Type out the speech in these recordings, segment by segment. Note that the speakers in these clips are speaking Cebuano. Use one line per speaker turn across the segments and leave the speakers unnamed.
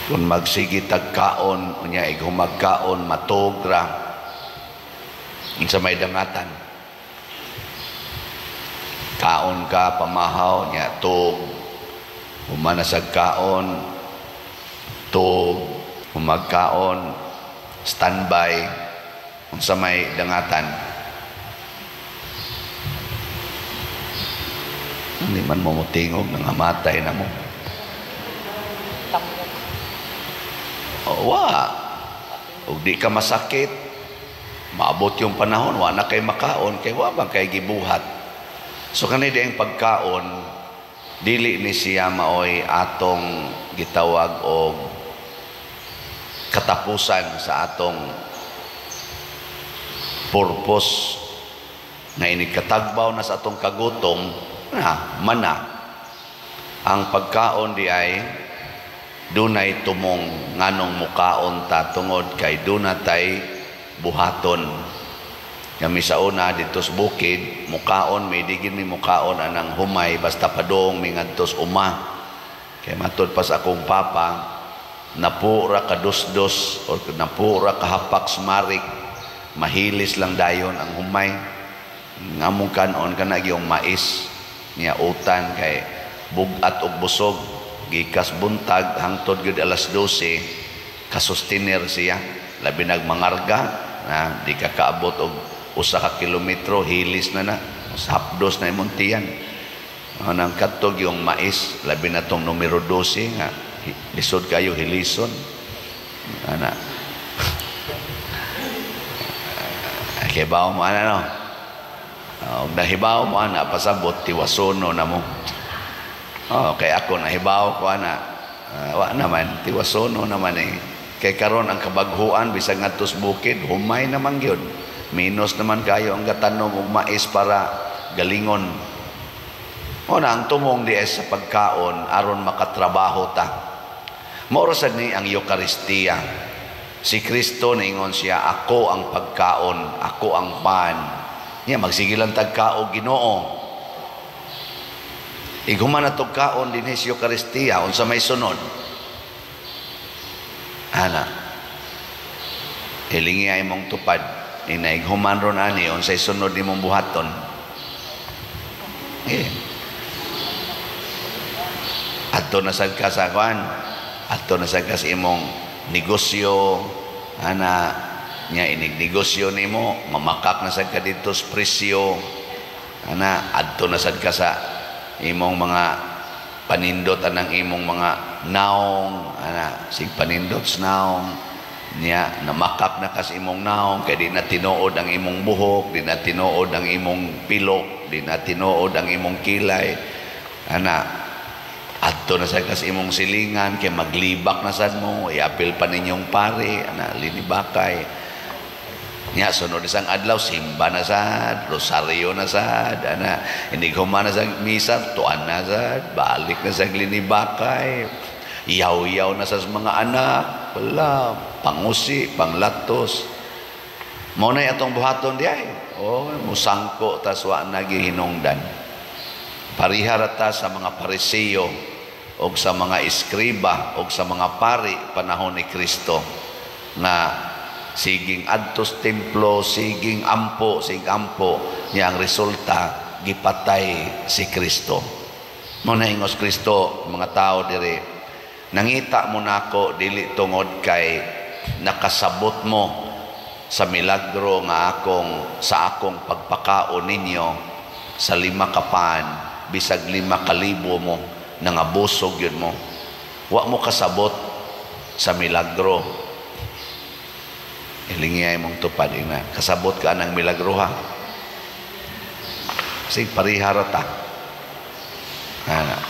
Kung magsige tagkaon, unya ig humagkaon matugra, unsa may dangatan? Kaon ka pamahaw, nya tug, human na sad kaon, tug, humagkaon, standby, unsa may dangatan? Hindi man mo motingog, nangamatay na mo. Oh, wa. Ug di ka masakit, maabot yung panahon, wa na kay makaon, kay wa man kay gibuhat. So kani di ang pagkaon, dili ni siya maoy atong gitawag og katapusan sa atong purpose nga inig katagbaw na sa atong kagutom na mana. Ang pagkaon di ay dunay tumong nganong mukaon ta, tungod kay dunatay buhaton. Kami sa una dito sa bukid, mukaon may digin mi mukaon anang humay basta padong mi ngadto sa uma. Kay matud pa sa akong papa, napura ka dos-dos or napura ka hapak smarik, mahilis lang dayon ang humay. Ngamong kanon kana gyung mais niya utan kay bug-at og busog. Gikas buntag hangtod gyud alas 12 kasustiner siya, labi nagmangarga na di ka kaabot og usa ka kilometro, hilis na na hapdos na imong tiyan. Nang kadtog yung mais, labi na tong numero 12 nga lisod kayo hilison ana. Hibaw mo ana, no? Og nahibaw mo ana, pasabot tiwasono na mo. Oh, kay ako nahibaw ko ana. Wa naman tiwasono naman eh. Kay karon ang kabaghuan bisag ngadto sa bukid, humay naman gyud. Minus naman kayo ang gatanom og mais para galingon. O na ang tumong di sa pagkaon aron makatrabaho ta. Mao ra sad ni ang Eukaristiya. Si Kristo niingon siya, ako ang pagkaon, ako ang pan. Niya magsige lang tagkaog Ginoo. Ighuman na tog kaon dinhi sa Eukaristiya, unsa may sunod? Ana. Hilingi ay mong tupad. Inaighuman ron ani, unsay sunod nimong buhaton? Eh. Adto na sad ka sa kwan, adto na sad ka sa imong negosyo, ana, nya inig negosyo nimo, mamakak na sad ka didto sa presyo, ana, adto na sad ka sa imong mga panindot anang imong mga naong, ana, sig panindot sa naong, niya namakak na ka sa imong naong kay di na tinuod ang imong buhok, di na tinuod ang imong pilok, di na tinuod ang imong kilay, ana, adto na sad ka sa imong silingan kay maglibak na sad mo, iapil pa ninyong pare, ana, linibakay. Nya sunod isang adlaw simba na sad, rosaryo na sad, ana, inig human na sa misa, tuan na sad, balik na sa linibakay, yaw-yaw na sa mga anak, wala, pangusi, panglatos. Mao na atong buhaton di ay. Oh, musangko tas wa nagihinungdan. Parihara ta sa mga Pariseo og sa mga eskriba og sa mga pari panahon ni Kristo nga siging adtos templo, siging ampo, siging ampo, niya ang resulta gipatay si Kristo. Mo na ingos Kristo mga tao diri, nangita mo nako dili tungod kay nakasabot mo sa milagro nga akong sa akong pagpakaon ninyo sa 5 ka pan, bisag 5,000 mo nangabusog yun mo. Wa mo kasabot sa milagro. Hilingi ay mong tupad ina. Kasabot ka ng milagro ha. Kasi parihara ta. Ana.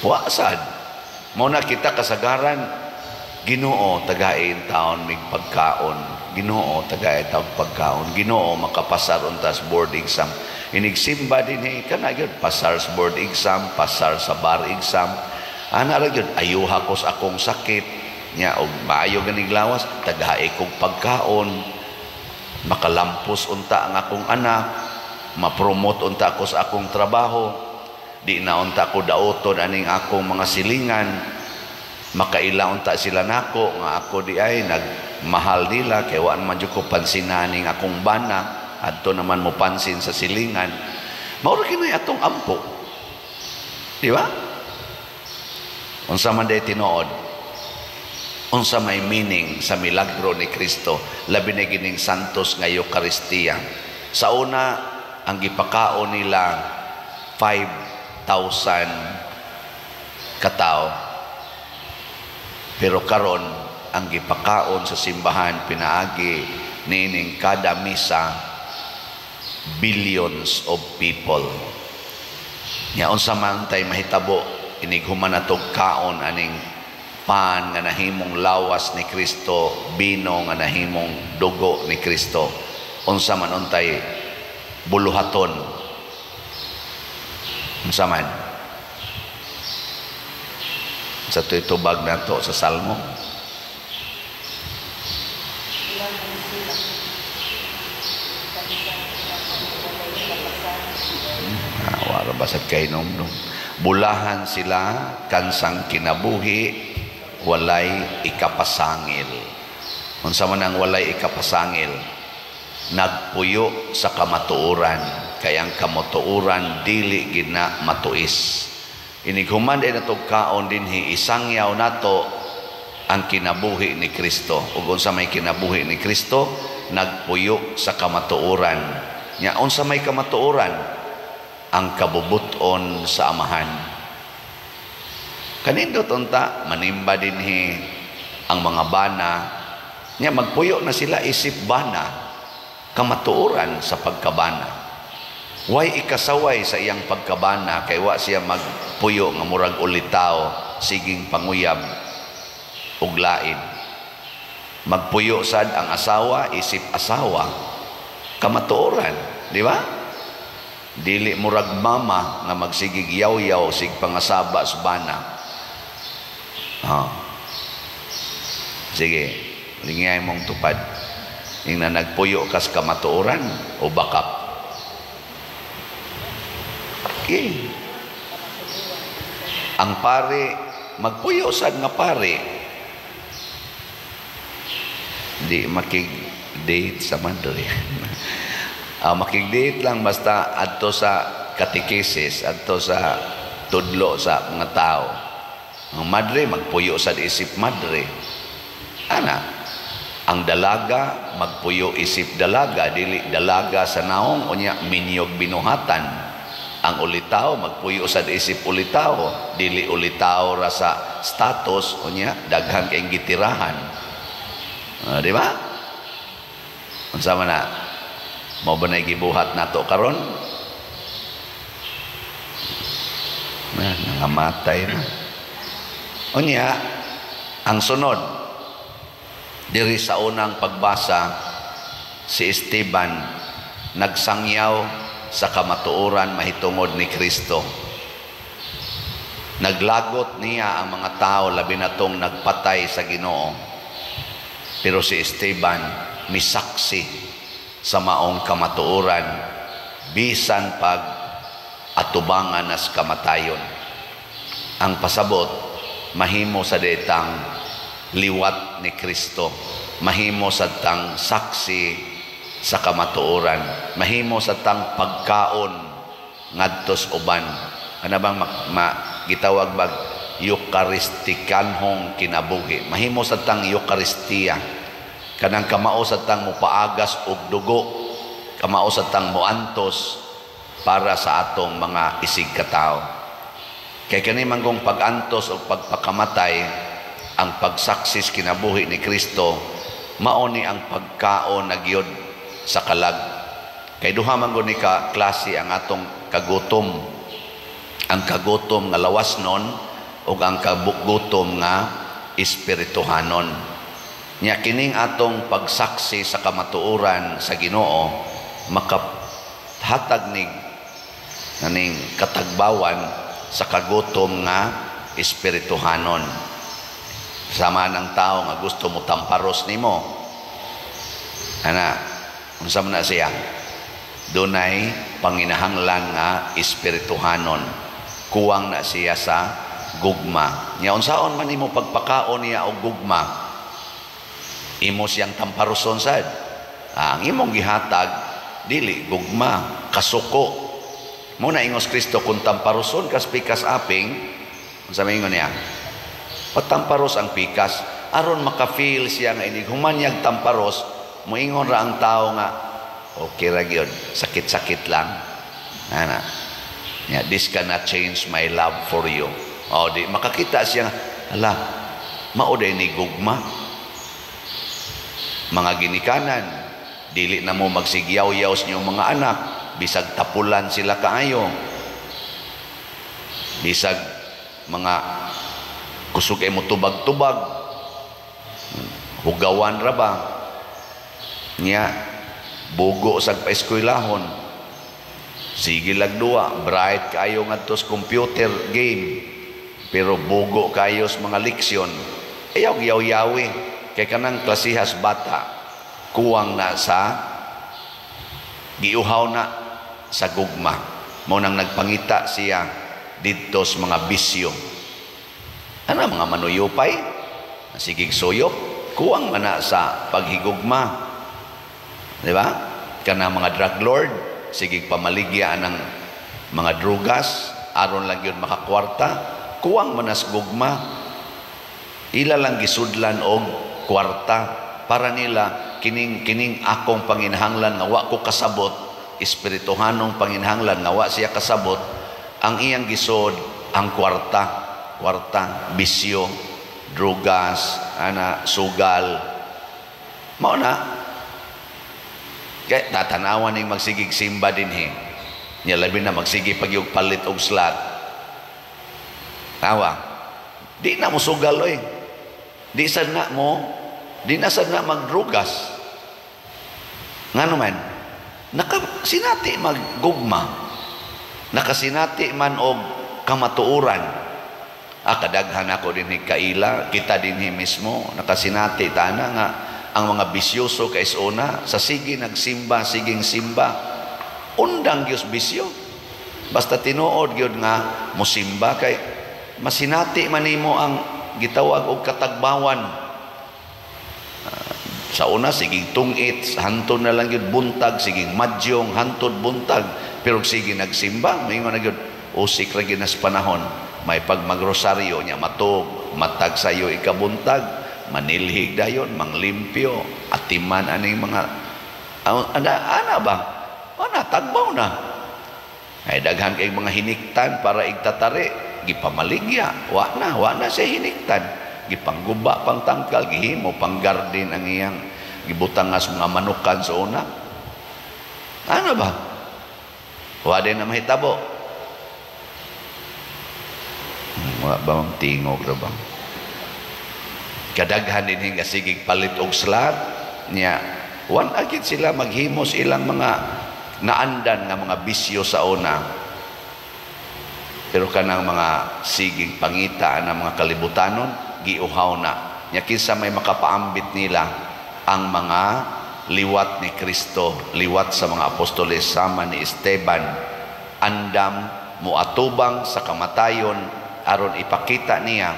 Wa sad. Mo na kita kasagaran, Ginoo tagain taon mig pagkaon. Ginoo tagain taon pagkaon. Ginoo makapasar untas board exam. Inigsimba din eh, kana gyud pasar sa board exam, pasar sa bar exam. Ana ra gyud ayuha ko sa akong sakit. Nya og maayo ganig lawas, tagahi kog pagkaon, makalampos unta ang akong anak, mapromote unta ako sa akong trabaho, di na unta ko daoton aning akong mga silingan. Makaila unta sila nako nga ako di ay nagmahal nila kay wa man jud ko pansinaning akong bana, adto naman mo pansin sa silingan. Mao ra kini atong ampo. Di ba? Unsa man day tinuod? Unsa may meaning sa milagro ni Kristo, labi na gining santos nga Eukaristiya? Sa una, ang gipakaon nila 5,000 katao. Pero karon ang gipakaon sa simbahan pinaagi niining kada misa, billions of people. Nya unsa man tay mahitabo inig human natog kaon aning pan nga nahimong lawas ni Kristo, bino nga nahimong dugo ni Kristo? Unsa man untay buluhaton? Unsa man? Sa to'y tubag nato sa Salmo. Wala basad kay nom. Bulahan sila kansang kinabuhi walay ikapasangil. Unsa man ang walay ikapasangil? Nagpuyo sa kamatuoran, kay ang kamatuoran dili gid na matuis. Inig human ay natog kaon dinhi, isangyaw nato ang kinabuhi ni Kristo. Ug unsa may kinabuhi ni Kristo? Nagpuyo sa kamatuoran. Nya unsa may kamatuoran? Ang kabubuton sa Amahan. Kanindot unta manimba dinhi ang mga bana, nya magpuyo na sila isip bana, kamatuoran sa pagkabana. Way ikasaway sa iyang pagkabana kay wa siya magpuyo nga murag ulitaw, siging panguyab ug lain. Magpuyo sad ang asawa isip asawa, kamatuoran, di ba? Dili murag mama nga magsigig yaw-yaw sig pangasaba sa bana. Oh. Sige, lingay mong tupad. Ing na nagpuyo kas kamatuoran o bakap. Okay. Ang pare, magpuyo sad nga pare. Di makig-date sa madre. Makig-date lang basta adto sa katekesis, adto sa tudlo sa mga tao. Ang madre, magpuyo sad isip madre. Ana, ang dalaga, magpuyo isip dalaga, dili dalaga sa naong, unya minyog binuhatan. Ang ulitaw, magpuyo sad isip ulitaw, dili ulitaw ra sa status, unya daghan kay gitirahan. Di ba? Unsa man na? Mao ba na gibuhat nato karon? Na, nangamatay na. Unya, ang sunod, diri sa unang pagbasa, si Esteban nagsangyaw sa kamatuoran mahitungod ni Kristo. Naglagot niya ang mga tao, labi na tong nagpatay sa Ginoo. Pero si Esteban misaksi sa maong kamatuoran bisan pag atubangan nas kamatayon. Ang pasabot, mahimo sa detang liwat ni Kristo, mahimo sa tang saksi sa kamatuoran, mahimo sa tang pagkaon ngadtos uban. Ana bang gitawag bag Eucharistikanhong kinabuhi? Mahimo sa tang Eucharistia, kanang kamao sa tang mopaagas og dugo, kamao sa tang moantos para sa atong mga isig katao. Kay kani manggong pag-antos o pagpakamatay, ang pagsaksis kinabuhi ni Kristo, mao ni ang pagkaon na gyud sa kalag. Kay duha man gud ni ka klase ang atong kagutom. Ang kagutom nga lawas nun ug ang kagutom nga espirituhanon. Nya kining atong pagsaksi sa kamatuoran sa Ginoo makahatag ni naning katagbawan sa kagutom nga espirituhanon. Sama ng tao nga gusto mo tamparos nimo. Ana, unsa man na siya? Dunay panginahanglan nga espirituhanon. Kuwang na siya sa gugma. Nya unsaon man nimo pagpakaon niya og gugma, imo siyang tamparuson sad. Ang imong gihatag dili gugma, kasuko. Mo na ingos Kristo, kung tamparuson kas pikas aping, unsa may ingon niya? Patamparos ang pikas aron maka-feel siya nga inig humanyag tamparos, moingon ra ang tao nga okay ra gyud, sakit-sakit lang. Ana. Yeah, this cannot change my love for you. O di makakita siya, hala, mao day ni gugma. Mga ginikanan, dili na mo magsigyaw-yaw sa inyong mga anak, bisag tapulan sila kaayo. Bisag mga kusog ay mo tubag-tubag, hugawan ra ba? Nya, bugo sa paeskwelahon. Sige lag duwa, bright kaayo ngadto sa computer game. Pero bugo kayo sa mga leksyon. Ayaw yaw-yawi. Kay kanang klasihas bata, kuwang na sa giuhaw na sa gugma. Mao nang nagpangita siya didto sa mga bisyo. Ana mga manuyupay, sigig suyop, kuwang man na sa paghigugma. Di ba? Kana mga drug lord, sigig pamaligya ng mga drugas, aron lang yun makakwarta, kuwang manas gugma. Ila lang gisudlan og kwarta para nila kining akong panginhanglan nga wa ko kasabot, espirituhanong panginhanglan nga wa siya kasabot, ang iyang gisod ang kwarta, kwarta, bisyo, drugas, ana, sugal. Mao na. Kaya tatanawan ning magsigig simba dinhi. Nya labi na magsige pagyug palit og slot. Tawa. Di na mo sugal oy. Di sad na mo, di na sad na magdrugas. Ngano man, nakasinati maggugma. Nakasinati man og kamatuoran. Ah, kadaghan ako dinhi kaila, kita dinhi mismo, nakasinati tana nga ang mga bisyoso kay una sa sige nagsimba, siging simba, undang gyud bisyo. Basta tinuod gyud nga musimba kay masinati man nimo ang gitawag og katagbawan. Sa una siging tungit, hantod na lang gyud buntag, siging madyong, hantod buntag, pero sige nagsimba, maingon na gyud usik ra gyud nas panahon. May pag magrosaryo niya matug, matag sayo ikabuntag, manilhig dayon, manglimpyo, atiman aning mga ana, ana ba? Ana tagbaw na. Ay daghan kay mga hiniktan para igtatari, gipamaligya, wa na siya hiniktan. Gipangguba pang tangkal, gihimo pang garden ang iyang gibutang sa mga manukan sa una. Ano ba? Wa din na mahitabo. Wa ba mang tingog ra ba? Kadaghan din nga sigig palit og slot niya. Wan agit sila maghimos ilang mga naandan nga mga bisyo sa una. Pero kanang mga sigig pangita ang mga kalibutanon, giuhaw na. Nya kinsa may makapaambit nila ang mga liwat ni Kristo, liwat sa mga apostoles sama ni Esteban, andam muatubang sa kamatayon aron ipakita niya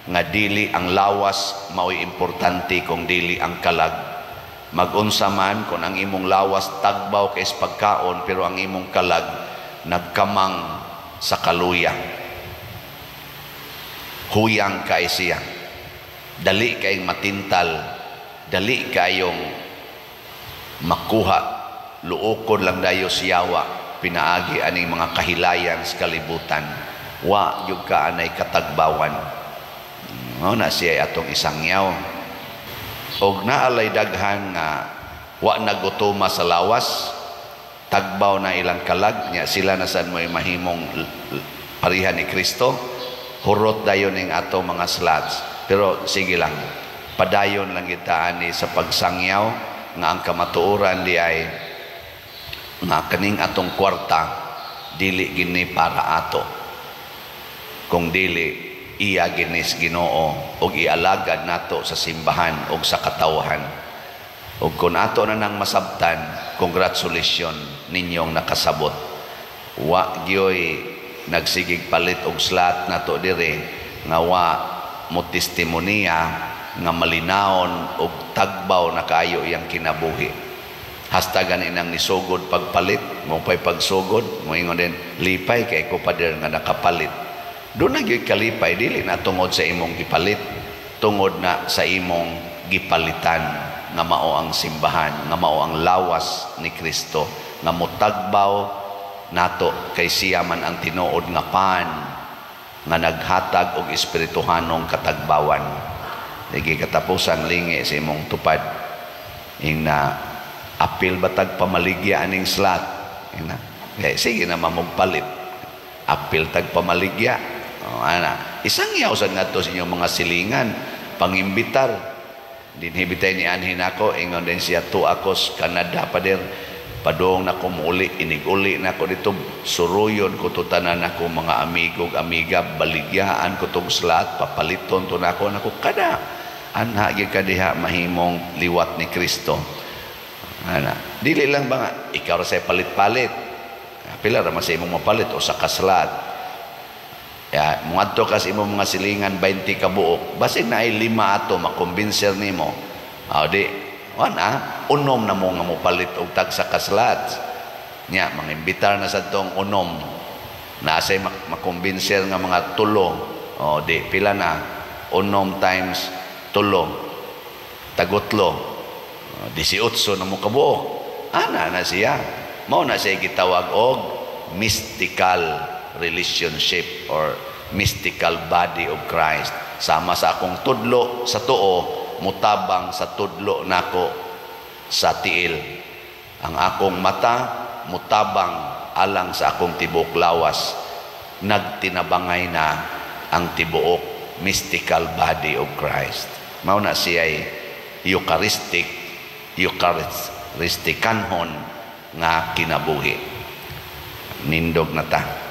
nga dili ang lawas mao'y importante kung dili ang kalag. Magunsa man kung ang imong lawas tagbaw kay pagkaon, pero ang imong kalag nagkamang sa kaluya. Huyang kay siya. Dali kayong matintal, dali kayong makuha, luokon lang dayo siyawa, pinaagi aning mga kahilayan sa kalibutan. Wa gyud ka anay katagbawan. Mao na siya atong isang yaw. Og naalay daghan nga wa nagutoma sa lawas, tagbaw na ilang kalag nya sila na sad mo'y mahimong parihan ni Kristo. Hurot dayon ning ato mga slots. Pero sige lang, padayon lang kita ani sa pagsangyaw nga ang kamatuoran di ay nga kaning atong kwarta dili gini para ato, kung dili iya ginis Ginoo og ialagad nato sa simbahan og sa katawhan. Og kung ato na nang masabtan, congratulations ninyong nakasabot. Wa gyoy nagsigig palit og slot nato dire nga wa mo testimonya nga malinawon og tagbaw na kaayo iyang kinabuhi. Hasta gani nang nisugod pagpalit mo pay pagsugod, moingon din, "Lipay kay ko, pader, nga nakapalit." Duna gyud kalipay, dili na tungod sa imong gipalit, tungod na sa imong gipalitan nga mao ang simbahan, nga mao ang lawas ni Kristo nga mutagbaw nato kay siya man ang tinuod nga pan nga naghatag og espirituhanong katagbawan. Lagi katapusan, lingi sa imong tupad ing na, "Apil ba tag pamaligya aning slot?" Ing na, kay sige na mamugpalit, apil tag pamaligya. Oh, ana, isang yaw sad ngadto sa inyong mga silingan, pangimbitar. Dinhi bitay ni anhin ako, ingon din siya to ako sa Canada, "Pader, padong na ko muuli, inig-uli na ko dito, suruyon ko to tanan ako mga amigo ug amiga, baligyaan ko tong slot, papaliton to nako." Nako kada anha gyud ka diha mahimong liwat ni Kristo. Ana, dili lang ba nga ikaw ra say palit-palit? Pila ra man sa imong mapalit o sa ka slot? Ya, muadto ka sa imong mga silingan, 20 ka buok. Basin na ay lima ato makumbinser nimo. Ah, di wana, unom na mo nga mopalit og tagsa ka slots. Nya mangimbitar na sa tong unom. Naasay makumbinser nga mga tulo. O di pila na? Unom times tulo. Tagutlo. O, 18 na mo kabuok. Ana na siya. Mao na siya gitawag og mystical relationship or mystical body of Christ. Sama sa akong tudlo sa tuo, mutabang sa tudlo nako sa tiil. Ang akong mata mutabang alang sa akong tibuok lawas. Nagtinabangay na ang tibuok mystical body of Christ. Mao na siya Eucharistic, Eucharisticanhon nga kinabuhi. Nindog na ta.